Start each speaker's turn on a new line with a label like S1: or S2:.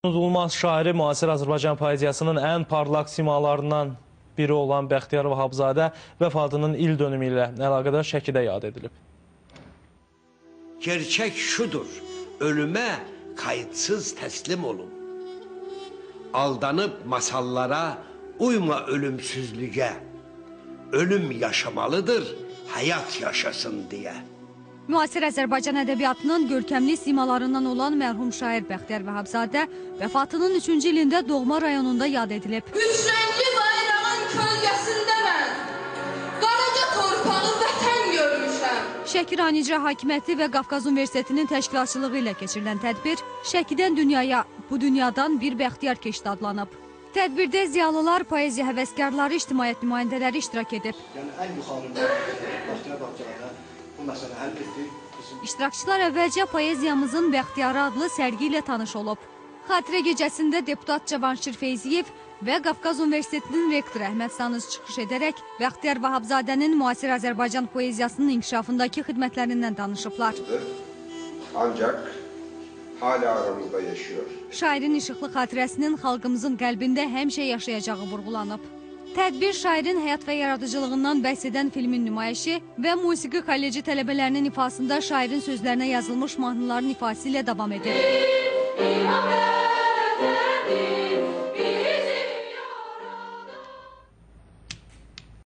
S1: Unudulmaz şairi, müasir Azərbaycan poeziyasının ən parlaq simalarından biri olan Bəxtiyar Vahabzadə vəfatının il dönümü ilə əlaqədar Şəkidə yad edilib.
S2: Gerçək şudur, ölümə kayıtsız təslim olun. Aldanıp masallara uyma ölümsüzlüğe. Ölüm yaşamalıdır, həyat yaşasın deyə.
S3: Müasir Azərbaycan ədəbiyyatının görkəmli simalarından olan mərhum şair Bəxtiyar Vahabzadə vəfatının 3-cü ilində doğma rayonunda yad edilib.
S4: Üçrəngli bayrağın kölgəsində mən Qaraca torpağı vətən görmüşəm.
S3: Şəki rayon İcra Hakimiyyəti və Qafqaz Universitetinin təşkilatçılığı ilə keçirilən tədbir Şəkidən dünyaya, bu dünyadan bir Bəxtiyar keçdi adlanıb. Tədbirdə ziyalılar, poeziya həvəskarları, ictimaiyyət nümayəndələri iştirak edib.
S5: Yəni ən yuxarı Bəxtiyar Vahabzadə bu məsələni həll etdi.
S3: İştirakçılar əvvəlcə poeziyamızın Bəxtiyarı adlı sərgi ilə tanış olub. Xatirə gecəsində deputat Cavanşir Feyziyev və Qafqaz Universitetinin rektoru Əhməd Sanız çıxış edərək Bəxtiyar Vahabzadənin müasir Azərbaycan poeziyasının inkişafındakı xidmətlərindən danışıblar.
S6: Ancaq hala aramızda yaşıyor.
S3: Şairin işıqlı xatirəsinin xalqımızın qəlbində həmişə yaşayacağı vurğulanıb. Tədbir şairin həyat və yaradıcılığından bəhs edən filmin nümayişi və musiqi kolleci tələbələrinin ifasında şairin sözlərinə yazılmış mahnıların ifası ilə davam edir.